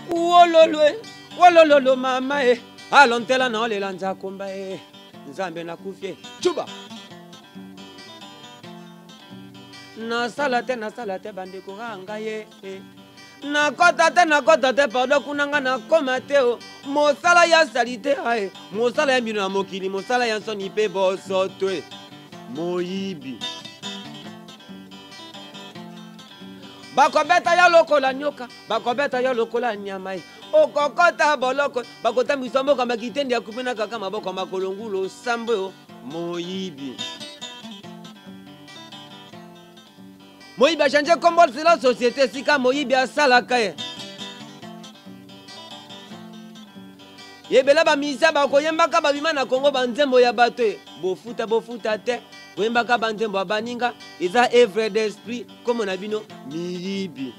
Wololo e, wolololo mama e, alontela na olela nzakomba e, nzambe nakufi e, chuba nasala te nasala te bandeko nga ngai e, e. Nakota te nakota te pardon kuna nga nakoma te o mosala ya salite ae mosala ya mbino ya mokili mosala ya nsoni mpe bosoto e moyibi bakobeta yo lokola nyoka bakobeta yo lokola nyama e okokota boloko bakotambwisa mboka makitendi ya kupe na kaka maboko makolo ngulu osambo yo moyibi moyibi achange kombo selon société esika moyibi asalaka ye ebele bamisia bakoyembaka babima na kongo banzembo ya bato e bofuta bofuta te koyembaka banzembo ya baninga eza evre d'esprit kombo na bino miyibi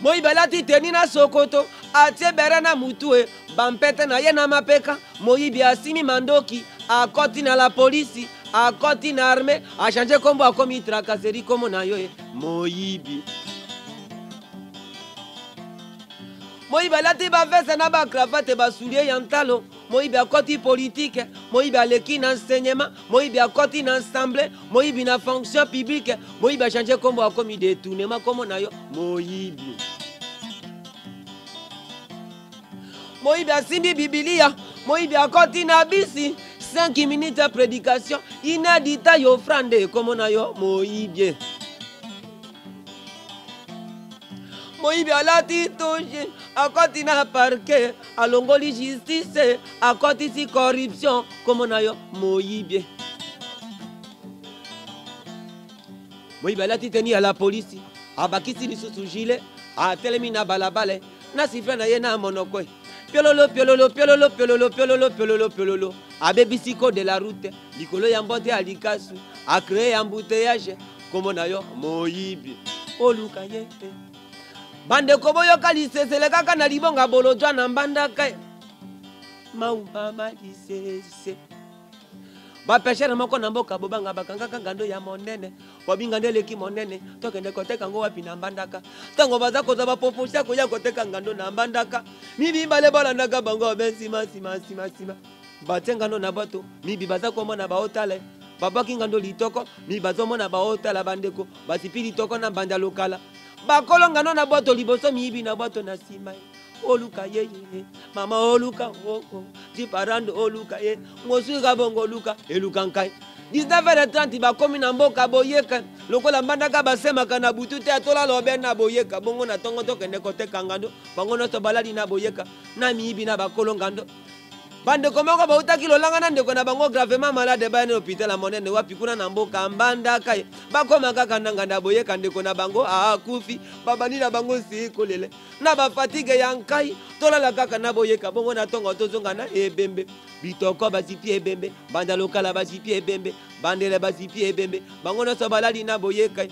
moyibi alati teni na sokoto atie bere na mutu e bampete na ye na mapeka moyibi asimi mandoki akoti na la polisi akoti na arme achange kombo akomi trakaseri kombo na yo e moyibi moyibi alati bavese na bakravate basulie ya ntalo moyibi akoti politike moyibi aleki na enseignement moyibi akoti na ensemble moyibi na fonction publique moyibi achange kombo akomi detournement kombo na yo moyibi moyibi asimbi bibilia moyibi akoti na bisi 5 minutes ya prédication inadita yo offrande kombo na yo moyibi moyibi alati toge akoti na parquet alongoli justice akotisi corruption kombo na yo moyibi moyibi alati teni ya la polisi abakisi lisusu gilet atelemi na balabala na sifle na ye na monoko piololo piololo piololo piololo piololo piololo piololo abebisi code de la route likolo ya mbote ya likasu acree embouteillage kombo na yo moyibi oluka ye te bandeko boyoka lisesele kaka na libonga bolojwa na mbandaka maumama lisese bapeshere moko na mboka bobanga bakangaka ngando ya monene babinga nde eleki monene tokende koteka yango wapi na mbandaka ntango baza kozwa baproposi ya koya koteka ngando na mbandaka mibibale balandaka bango be nsima nsima nsima nsima batie ngando na bato mibi baza komona baotala babwaki ngando litoko mibi bazomona baotala bandeko basipi litoko na mbanda lokala bakolo ngando na bwato liboso miyibi na bwato na nsima oluka ye ye mama oluka oo oh, oh. jiparando oluka ye mosuka bongo oluka eluka nkai 19h30 bakomi na mboka boyeka lokola mbandaka basemaka na butu te atolala obe na boyeka bongo na ntongo tokende koteka ngando bango nyonso balali na boyeka na miyibi na bakolo ngando bandeko moko bautaki lolanga na ndeko na bango gravement malade baya na hôpital ya monene wapi kuna na mboka mbandaka ye bakoma kaka na nganda boyeka ndeko na bango akufi babandi na bango si kolela na bafatigue ya nkai tolala kaka na boyeka bongo na ntongo tozonga na ebembe bitoko bazipi ebembe banda lokala bazipi ebembe bandele bazipi ebembe bango nyonso balali na boyeka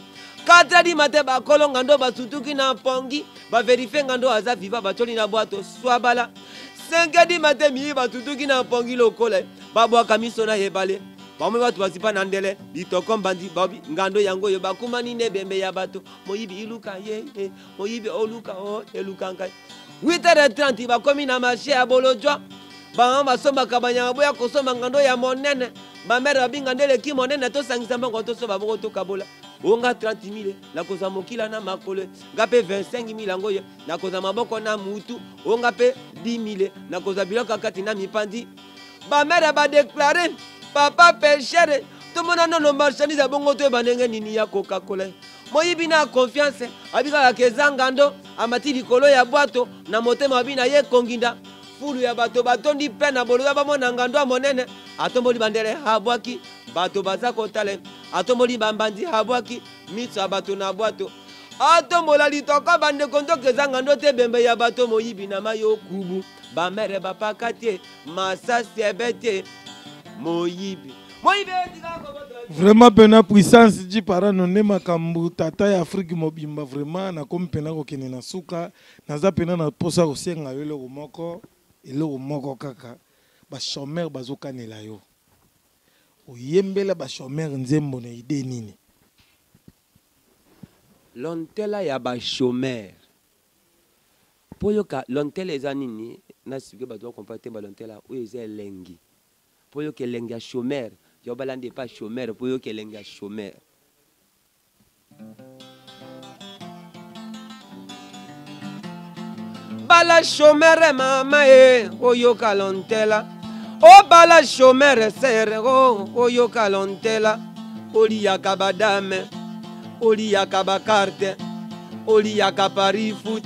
4 du matin bakolo ngando basutuki na mpongi baverifie ngando aza viva batoli na bwato swabala 5 du matin miyi basutuki na mpongi lokola babwaka miso na ebale bamoi bato bazipa na ndele litoko mbandi babi ngando yango oyo bakumani na ebembe ya bato moyibi iluka ye eh, moyibi oluka o oh, eluka ngai 8h30 bakomi na marché ya bolojwa bamama basombaka banyama boya kosomba ngando ya monene bamere babinga nde eleki monene tosangisa mbongo tosomba bongo tokabola onga 30 000 nakozwa mokila na makolo nga mpe 25 000 yango ye nakozwa maboko na mutu onga mpe 10 000 nakozwa biloko kati na mipanzi bamere badeklare papa pechere tomona nono marchandise ya bongo toyeba ndenge nini ya kokakola moyibi na confiance abi kaka keza ngando amati likolo ya bwato na motema abi na ye konginda fulu ya bato batondi mpe na boloba bamona ngando ya monene atomboli bandele abwaki bato baza kotala atomboli bambanzi abwaki miso ya bato na bwato atombola litoko bandeko nzoka eza ngando te ebembe ya bato moyibi na mai okubu bamere bapakati ye masasi ebeti ye moyibi moyibi vraiment pena puissance ji parano nde makambo tata ya afrike mobimba vraiment nakomi pena kokende na suka naza pena na mposa kosenga yo eloko moko eloko moko kaka bachomeur bazokanela yo oyembela bachomeur nzembo na ide nini? Lontela ya ba chomeurs. Po oyoka lontela eza nini, na expliquer batu ba comprendre te ba lontela oyo eza elengi. Po oyoka elengi ya chomeur, yo balanda epa chomeur po oyoka elengi ya chomeur. Bala chomeur mama e oyoka lontela. Obala chomeur sere o oyoka lontela. Oliyaka ba dame, oliyaka ba carte, oliyaka pari foot,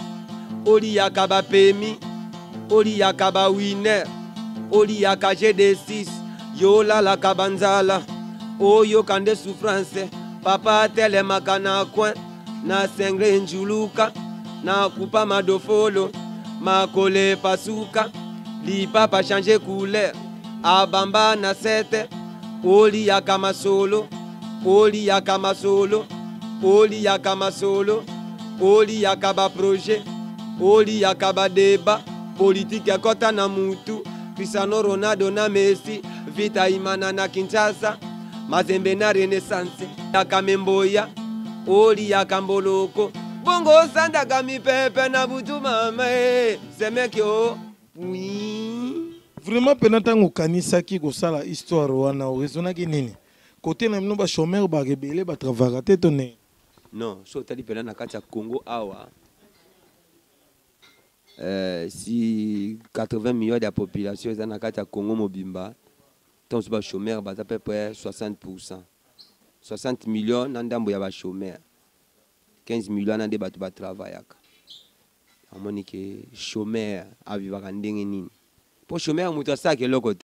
oliyaka ba pemi, oliyaka ba winner, oliyaka jeu de 6, yo olalaka ba nzala, oyoka nde souffrance, papa atelemaka na coin, na sengle njuluka, na kupa madofolo, makolo epasuka, lipapa change couleur, abamba na sete, oliyaka masolo, oliyaka masolo, oliyaka masolo, oliyaka ba projet, oliyaka ba debat, politique ekota na mutu, Cristiano Ronaldo na Messi, Vita Imana na Kinshasa, Mazembe na Renaissance, yaka memboya, oliyaka mboloko, bongo osandaka mipepe na butu mama e, semeki o, oui. Vraiment pena ntango okanisaki kosala histoire wana oraisonnaki nini? Kote na bino ba chômeurs ba ebele ba travaillaka te to ndenge? Non, soki otali pena na kati ya Congo awa, si 80 millions ya population eza na kati ya Congo mobimba, ntango mosusu ba chômeurs baza peu près 60%. 60 millions na ndambo ya ba chômeurs. 15 millions wana nde bato ba travaillaka. Amoni ke chômeur avivaka ndenge nini? Po chômeur moto asalaka eloko te.